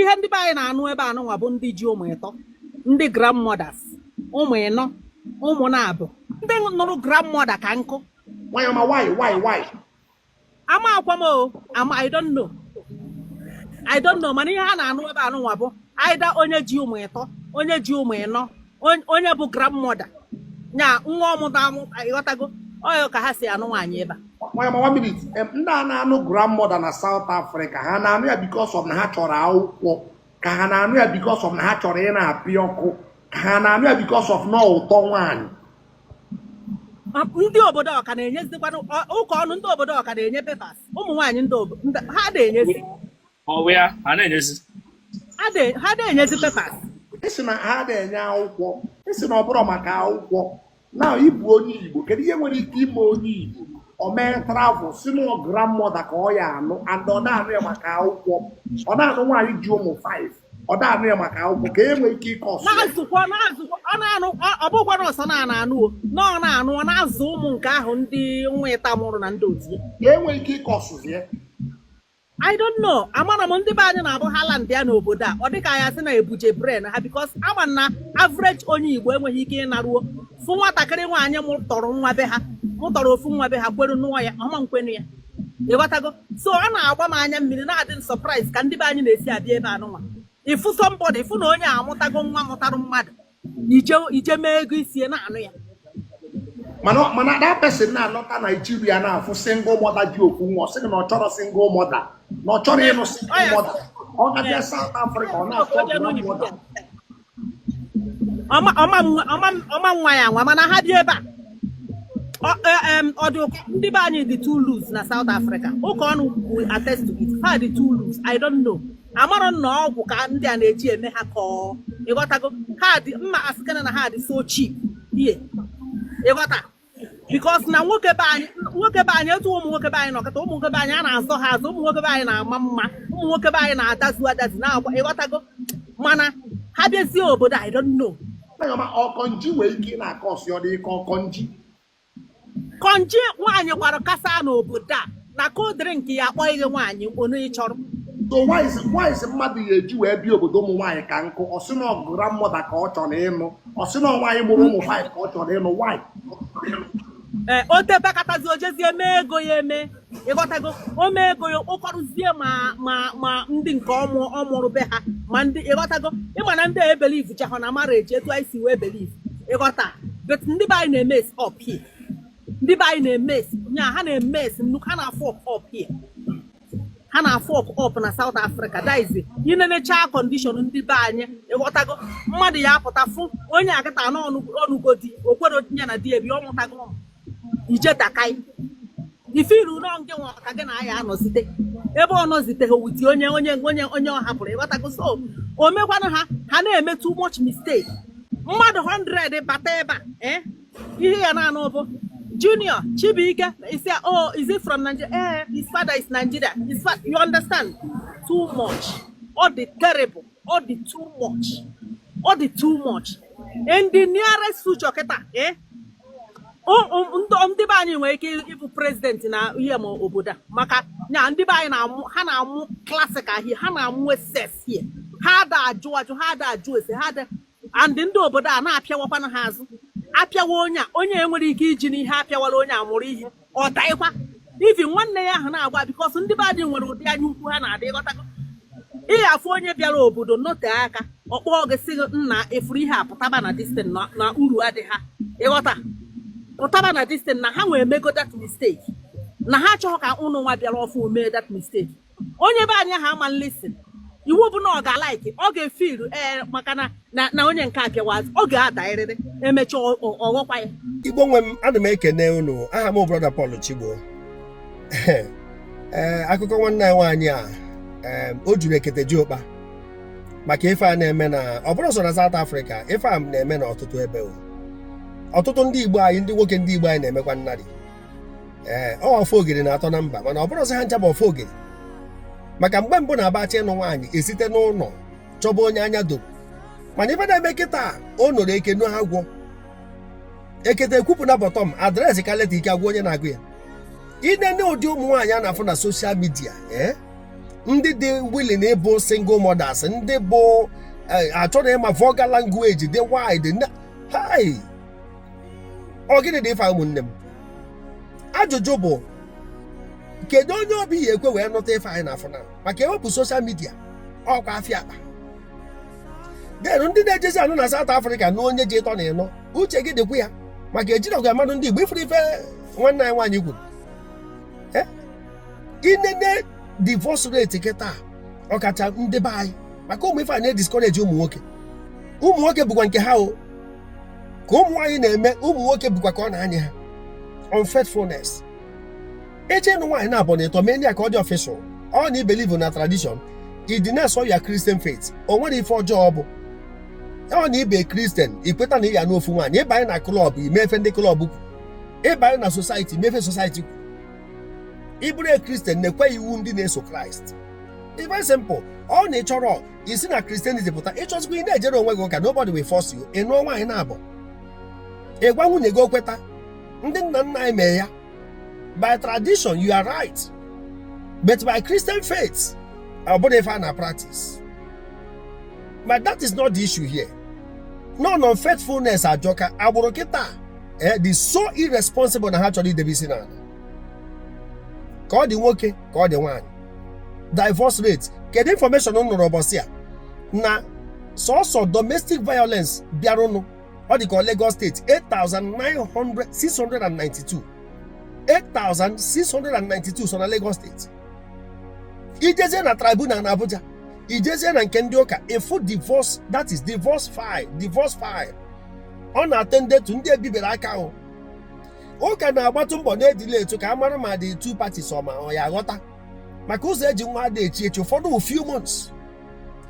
Ihe ndị be anyị na-anụ ebe anụnwa bụ ndị ji ụmụ 3, ndị grandmothers, ụmụ 4, ụmụ 2, ndị nụrụ grandmother ka nkụ. Nwanyị ọma, why, why, why? Ama akwa m o ama. I don't know, I don't know. Mana ihe ha na-anụ ebe anụnwa bụ either onye ji ụmụ 3, onye ji ụmụ 4, onye bụ grandmother nya nwa ọmụta amụ. Ịghọtago? Ọya ka ha si anụ nwaanyị ebe a. Nwanyị ọma, one minute. Ndị a na-anụ grandmother na South Africa, ha na-anụ ya because of na ha chọrọ akwụkwọ, ka ha na-anụ ya because of na ha chọrọ ị na-apị ọkụ, ka ha na-anụ ya because of na ụtọ nwaanyị? Ndị obodo ọka na-enyezikwanụ ụka ọnụ. Ndị obodo ọka na-enye papers ụmụ nwaanyị ndị ha na-enyezi. Ọwụ ya ha na-enyezi. Ha na-enyezi papers. Isi na ha na-enye akwụkwọ, isi na ọ bụrụ maka akwụkwọ na ịbụ onye Igbo, kedu ihe nwere ike ime onye Igbo o mee travel si na grandmother ka ọ ya anụ, and ọ na-anụ ya maka akwụkwọ? Ọ na-anụ nwaanyị ji ụmụ 5, ọ na-anụ ya maka akwụkwọ, ka e nwee ike ịkọ ọsọ ya? Na-azụkwa, na-azụkwa. Ọ na-anụ, ọ bụkwa na ọsọ na-anụ o na ọ na-anụ, ọ na-azụ ụmụ nke ahụ ndị nwa ịta mụrụ na ndị otu ya. Ka e nwee ike ịkọ ọsụzi ya. I don't know. Amara m ndị be anyị na-abụ ha land ya n'obodo a, ọ dịka ya sị na ebuje brain ha, because ama na average onye Igbo enweghị ike ịnaruo fụ nwatakịrị nwaanyị mụtọrọ nwa be ha, mụtọrọ ofu nwa be ha, kweru nụọ ya ọma nkwenu ya. Ịghọtago? So ọ na-agba m anya mmiri, na-adị m surprise ka ndị be anyị na-esi abịa ebe anụnwa, ịfụ somebody, ịfụ na onye a amụtago nwa, mụtarụ mmadụ, ije ije mee ego isi ya na-anụ ya. Mana that person na-alọta Naijiria na-afụ single mother ji ofu nwa, ọ sị gị na ọ chọrọ single mother, na ọ chọrọ ịnụ single mother. Ọ gabịa South Africa, ọ na-achọ grandmother. Ọma nwa ya nwa, mana ha bịa ebe a, ọ dị ụkọ. Ndị be anyị dị too loose na South Africa. Ụka ọnụ will attest to it. Ha dị too loose. I don't know, amarọ na ọgwụ ka ndị a na-eji eme ha ka ọ, ịghọtago? Ha dị mma, asịkana na ha dị so cheap here, ịghọta? Because na nwoke be anyị, etu ụmụ nwoke be anyị nọkọta, ụmụ nwoke be anyị a na-azọ ha azụ, ụmụ nwoke be anyị na-ama mma, ụmụ nwoke be anyị na-adazu adazu na-agba, ịghọtago? Mana ha bịazie obodo, I don't know. Ọma, ọkọnji nwere ike ị na-akọ ọsị, ọ dị ka ọkọnji. Kọnji nwaanyị gbara kasa n'obodo a na cold drink ya akpọ ihe nwaanyị onu ị chọrọ. So why is mmadụ ya eji wee bịa obodo ụmụ nwaanyị ka nkụ, ọ sị na grandmother ka ọ chọrọ ịnụ, ọ sị na nwaanyị mụrụ ụmụ 5 ka ọ chọrọ ịnụ? Why? Ee, o tebekatazi, o jezie mee ego ya eme, ịghọtago? O mee ego ya, ụkọrụzie ma ndị nke ọmụ ọmụrụ be ha, ma ndị, ịghọtago? Ịma na ndị e believe chahụ na marriage etu anyị si wee believe, ịghọta? But ndị be anyị na-emess up here. Ndị be anyị na-emess nya, ha na-emess nnukwu. Ha na-fuck up here, ha na-fuck up na South Africa. That is inenecha condition ndị be anyị, ịghọtago? Mmadụ ya apụta fụ onye akịta n'ọnụgo di, okwero ya na di ebi, ọ mụtago ụmụ, ije dakai ifiru nọ nke nwa ka gị na ya anọzite ebe ọ nọziteghị with onye ọ hapụrụ, ịghọtago? So o mekwanụ ha, ha na-eme too much mistake. Mmadụ 100 bata ebe a, ihe ya na-anụ bụ Junior Chibuike isi, "Oh, is it from Nigeria?" Eh, his father is Nigeria, his father, you understand? Too much. Ọ dị terrible, ọ dị too much, ọ dị too much. In the nearest future kịta, ndị be anyị nwere ike ịbụ president na ihe ma obodo a, maka nya ndị be anyị na-amụ, ha na-amụ classical here, ha na-amụ ss here. Ha ada ajụ ajụ, ha ada ajụ ese, ha ada. And ndị obodo a na-apịawakwana ha azụ, apịawa onye a, onye enwere ike iji n'ihe apịawala onye a mụrụ ihe, ọ daịkwa ivi nwanne ya ahụ na-agba, because ndị be anyị nwere ụdị anya ukwu ha na-adị, ịghọtago? Ị afụ onye bịara obodo nọte aka, ọ kpọọ gị sị gị, "Nna, efuru ihe a, pụtaba na this thing na uru adị ha, ịghọta? Pụtaba na this thing na ha nwee mego that mistake, na ha achọghị ka ụnụ nwa bịara ọfụ mee that mistake." Onye be anyị ahụ ama listen. Iwu bụ na ọ ga-alike, ọ ga-efiru ee, maka na onye nke a pịawa azụ, ọ ga-adarịrị, emechaa ọghọkwa ya. Igbo nwe m, ana m ekene unu. Aha m Brother Paul Chigbo. Ee, akụkọ nwanne anyị nwaanyị a, ee, o juru ekete ji ụkpa maka ife a na-eme na ọ bụrụ sọ na South Africa. Ife a na-eme na ọtụtụ ebe o. Ọtụtụ ndị Igbo anyị, ndị nwoke, ndị Igbo anyị na-emekwa nnarị. Ee, ọ ọfọ ogiri na-atọ na mba, mana ọ bụrụ sọ ha ncha bụ ọfọ ogiri, maka mgbe mbụ na-abacha ịnụ nwaanyị esite n'ụlọ chọba onye anya doro. Mana ife na-eme kịta, o nọrọ eke nụ agwọ ekete ekwupụ na bottom address ka leta ike agwa onye na-agụ ya. Inene ụdị ụmụ nwaanyị a na-afụ na social media, ee. Ndị dị willing ịbụ single mothers, ndị bụ achọrọ ịma vulgar language dị wide. Hai, ọ gịnị dị ife a, ụmụnne m? Ajụjụ bụ, kedu onye obi ya ekwe wee nụta ife anyị na-afụ na maka ewepụ social media, ọkwa afịa akpa? Then ndị na-ejezi anụ na South Africa na onye ji ịtọ na ịnọ, uche gị dịkwa ya, maka ejirọgwa mmadụ ndị Igbo. Ifuru ife nwanne anyị nwaanyị kwuru, inene divorce rate kịta, ọkacha ndị be anyị, maka ụmụ ife a na-ediscourage ụmụ nwoke. Ụmụ nwoke bụkwa nke ha o, ka ụmụ nwaanyị na-eme, ụmụ nwoke bụkwa ka ọ na-anya ha unfaithfulness. Eche nụ nwaanyị na-abụ na ịtọ mee ya ka ọ dị official, ọ na ibelieve na tradition, idina so ya Christian faith, o nwere ife ọjọọ. Ọ bụ ọ na ibe Christian, ikweta na ị ya n'ofu nwaanyị, ịbanye na club, imefe ndị club kwu, ịbanye na society, imefe society kwu. Ịbụrụ a Christian na-ekwe iwu ndị na-eso Kraịst. It's very simple. Ọ na ị chọrọ isi na Christianity pụta, ịchọzikwa ị na-ejere onwe gị ụka, nobody will force you. Ị nụọ nwaanyị na-abụ, ị gwa nwunye gị, o kweta. Ndị nna nna anyị mee ya. By tradition you are right, but by Christian faith, ọ bụrụ ife a na practice. But that is not the issue here. No, unfaithfulness ajọka. Agbụrụ kịta dị so irresponsible na ha chọrọ idebe isi n'ala, ka ọ dị nwoke, ka ọ dị nwaanyị. Divorce rate, kedu information m nụrụ ụbọchị a na sọsọ domestic violence bịarụnụ, ọ dị ka Lagos State, 8,900 692, 8,692 so na Lagos State. Ijezie na tribunal na Abuja, ijezie na nke ndị ụka, ịfụ divorce, that is divorce file, divorce file ọ na-ate ndetu ndị ebibere aka ahụ. Ụka na-agbatụ mbọ na-edile etu ka a mara ma dị two parties ọ ma ọ ya aghọta maka ụzọ eji nwa ada echi echi. Ụfọdụ wụ few months.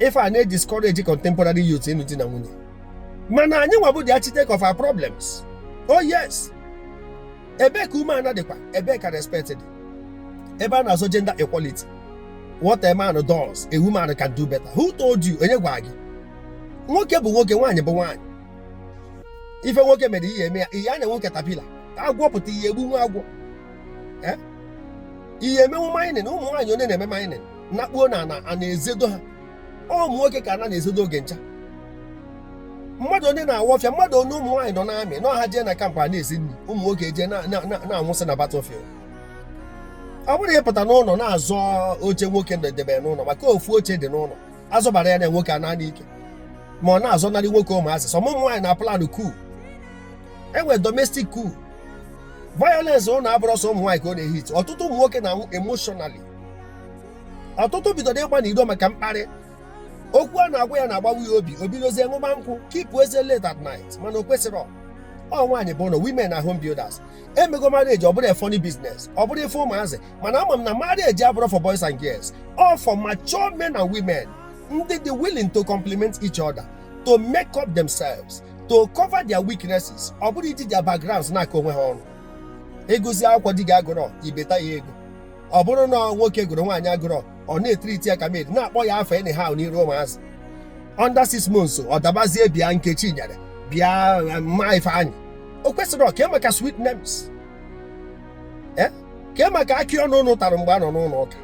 Ife a na-ediscourage contemporary youth ịnụ di na nwunye, mana anyị nwa bụ the architect of our problems. Oh yes, ebee ka umeala dịkwa? Ebee ka respect dị? Ebe a na-azọ gender equality, what a man does, a woman can do better. Who told you? Onye gwa gị? Nwoke bụ nwoke, nwaanyị bụ nwaanyị. Ife nwoke mere ihe eme ya, ihe anya nwoke tapila agwọ pụta, ihe egbu nwa agwọ. Ihe emenwu mining. Ụmụ nwaanyị onye na-eme mining nakpuo na ana a na-ezedo ha? Ụmụ nwoke ka ana na-ezedo oge ncha. Mmadụ onye na-awa ọfịa, mmadụ onye ụmụ nwaanyị nọ n'amị nọ, ha jee na camp a na-esi nri, ụmụ nwoke jee na-anwụsị na battlefield. Ọ bụrụ ịpụta n'ụlọ na-azọ oche nwoke debere n'ụlọ, maka ofu oche dị n'ụlọ, azọbara ya na nwoke a naanị ike, ma ọ na-azọnarị nwoke ụmụazị. Sọ ụmụ nwaanyị na plan coup, enwe domestic coup violence. Ụlọ abụrụ sọ ụmụ nwaanyị ka ọ na-ehit. Ọtụtụ ụmụ nwoke na-anwụ emotionally. Ọtụtụ bidoro ịgba n'iro maka mkparị okwu a na-agwa ya na-agbawa ya obi, o bidozie ṅụba nkwụ, keep eze late at night. Mana o kwesịrị. Ọ nwaanyị bụ ụlọ, women na home builders. Emego marriage ọ bụrụ a funny business, ọ bụrụ ife ụmụazị, mana ama m na marriage abụrụ for boys and girls, all for mature men and women, ndị dị willing to complement each other, to make up themselves, to cover their weaknesses. Ọ bụrụ iji their backgrounds na-aka onwe ha ọnụ. Ịgụzi akwụkwọ di gị agụrọ, ibeta ya ego. Ọ bụrụ na nwoke gụrụ, nwaanyị agụrọ, ọ na-etreati ya ka maid, na-akpọ ya afọ anyhow n'iru ụmụazị. Under 6 months ọ dabazie, bịa Nkechi nyere, bịa mma Ifeanyị. O kwesịrị ọ kee maka sweet names, kee maka akị ọnụ unu tara mgbe a nọ n'ụlọ ụka,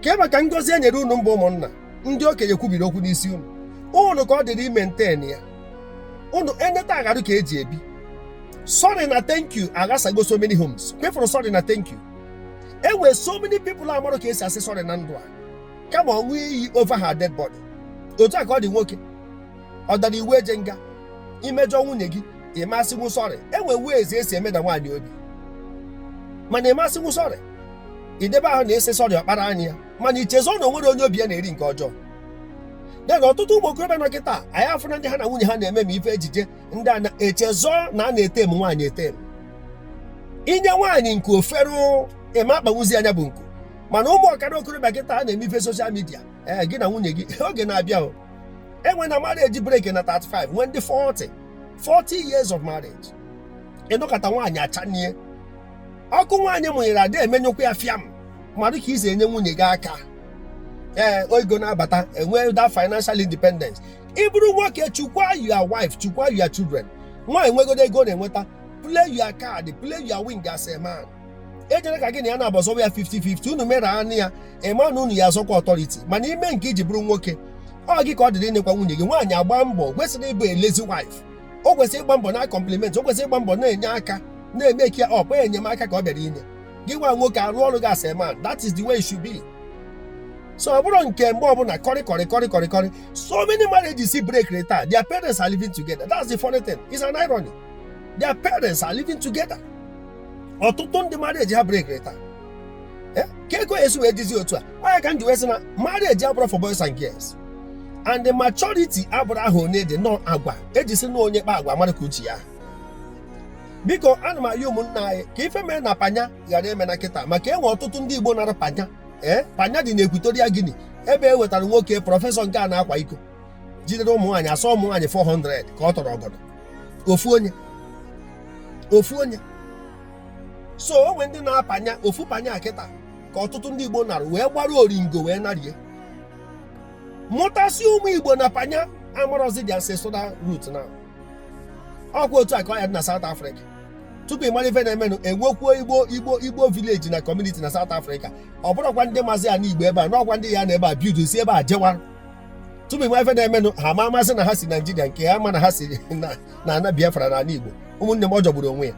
kee maka ngọzi e nyere unu mba ụmụnna ndị okenye kwubiri okwu n'isi unu. Unu ka ọ dịrị imaintain ya. Unu eneta agharụ ka eji ebi. Sorry na thank you aghasago so many homes. Kwefụrụ sorry na thank you, enwere so many people amarụ ka esi asị sorry na ndụ a, kama ọṅụ iyi over her dead body. Otu a ka ọ dị nwoke ọ dara iwu eje nga imejọ nwunye gị, ịmasịnwu sorry. Enwe ways esi emeda nwaanyị obi, mana ịmasịnwu sorry, idebe ahụ na-ese sorry ọkpara anya ya, mana ichezọ na onwere onye obi ya na-eri nke ọjọọ. Then ọtụtụ ụmụ okorobịa nọ kịta, anyị afụna ndị ha na nwunye ha na-eme ma ife ejije ndị a na-echezọ na a na-ete m nwaanyị ete m inye nwaanyị nke ofere ịma akpanwuzi anya bụ nku. Mana ụmụ ọkara okorobịa kịta a na-eme ife social media, ee, gị na nwunye gị, oge na-abịa o enwe na marriage break na 35, nwee ndị 40 40 years of marriage. Ịnụkọta nwaanyị achanie ọkụ, nwaanyị mụnyere ada emenyekwa ya fiam. Mmadụ ka isi enye nwunye gị aka, ee, ego na-abata, enwe that financial independence. Ị bụrụ nwoke, chukwa your wife, chukwa your children. Nwaanyị nwegodo ego na-enweta, play your card, play your wing as a man. Ejere ka gị na ya na-abụ zọwa ya 50-50. Unu mere anụ ya, ịma na unu ya azọkwa authority. Mana ime nke iji bụrụ nwoke, ọ gị ka ọ dịrị ịnekwa nwunye gị. Nwaanyị agba mbọ kwesịrị ịbụ a lazy wife. O kwesịrị ịgba mbọ na compliment, o kwesịrị ịgba mbọ na-enye aka, na-eme ka ọ bụ enyemaka ka ọ bịara inye gị. Nwa nwoke arụ ọrụ gị as a man. That is the way it should be. So ọ bụrụ nke mgbe ọbụla kọrị kọrị kọrị kọrị kọrị. So many marriages see break later, their parents are living together. That's the funny thing. It's an irony. Their parents are living together. Ọtụtụ ndị marriage ha break later. Ka ego esi wee dizi otu a, ọ ya ka m ji wee sị na marriage abụrụ for boys and girls, and the maturity abụrụ ahụ onye dị nọ agwa eji sị na onye kpa agwa mara ka uche ya. Biko, ana m ayọ ụmụnna anyị ka ife mee na panya ghara eme na kịta, maka enwe ọtụtụ ndị Igbo nara panya. Ee, panya dị na Equatorial Guinea, ebe e wetara nwoke professor nke a na-akwa iko, jidere ụmụ nwaanyị, asọ ụmụ nwaanyị 400 ka ọ tọrọ ọgọdọ ofu onye ofu onye. So o nwe ndị na-apanya ofu panya kịta ka ọtụtụ ndị Igbo nara wee gbara oringo wee narie, mụtasị ụmụ Igbo na panya amarọzi the ancestral root. Na ọkwa otu a ka ọ ya dị na South Africa. Tupu ị mara ife na-emenụ, enwekwuo Igbo Igbo Igbo village na community na South Africa. Ọ bụrụkwa ndị mazi ya n'Igbo ebe a, n'ọkwa ndị ya na ebe a bido si ebe a jewa. Tupu ị mara ife na-emenụ, ha ma amasị na ha si Naijiria, nke ha ma na ha si na ana Biafra na ala Igbo. Ụmụnne m, ọ jọgburu onwe ya.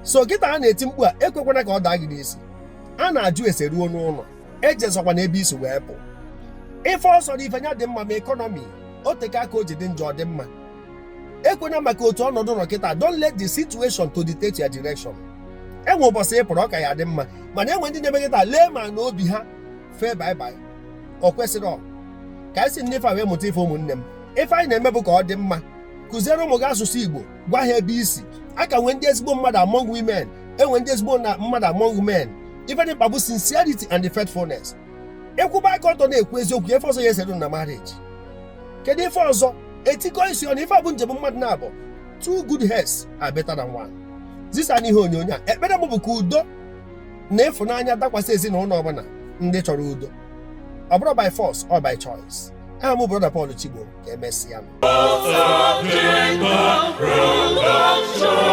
So kịta a na-eti mkpu a, ekwekwana ka ọ daa gị n'isi. A na-ajụ ese ruo n'ụlọ, ejezọkwa na ebe isi wee pụ. Ife ọsọ na ife ya dị mma, ma economy o teka aka o ji dị njọ, ọ dị mma. Ekwena maka otu ọnọdụ nọ kịta. Don't let the situation to dictate your direction. Enwe ụbọchị ị pụrụ, ọ ka ya dị mma. Mana enwe ndị na-eme kịta, lee ma na obi ha fee bye bye. Ọ kwesịrị ọ ka anyị si nnefe a wee mụta ife. Ụmụnne m, ife anyị na-eme bụ ka ọ dị mma. Kụziere ụmụ gị asụsụ Igbo, gwa ha ebe isi a ka nwee ndị ezigbo mmadụ among women, enwe ndị ezigbo na mmadụ among men. Ife dị mkpa bụ sincerity and the faithfulness, ịkwụba aka ọtọ, na-ekwu eziokwu. Ife ọzọ ya esere na marriage, kedu ife ọzọ etikọ isi ọnụ? Ife a bụ njem mmadụ na-abụ. Two good heads are better than one. Zisa n'ihe onyonyo a. Ekpere m bụ ka udo na ịfụnanya dakwasị ezinụlọ ọbụla ndị chọrọ udo. Ọ bụrụ by force or by choice. Aha m, Brother Paul Chigbo. Ka emesịa. Production.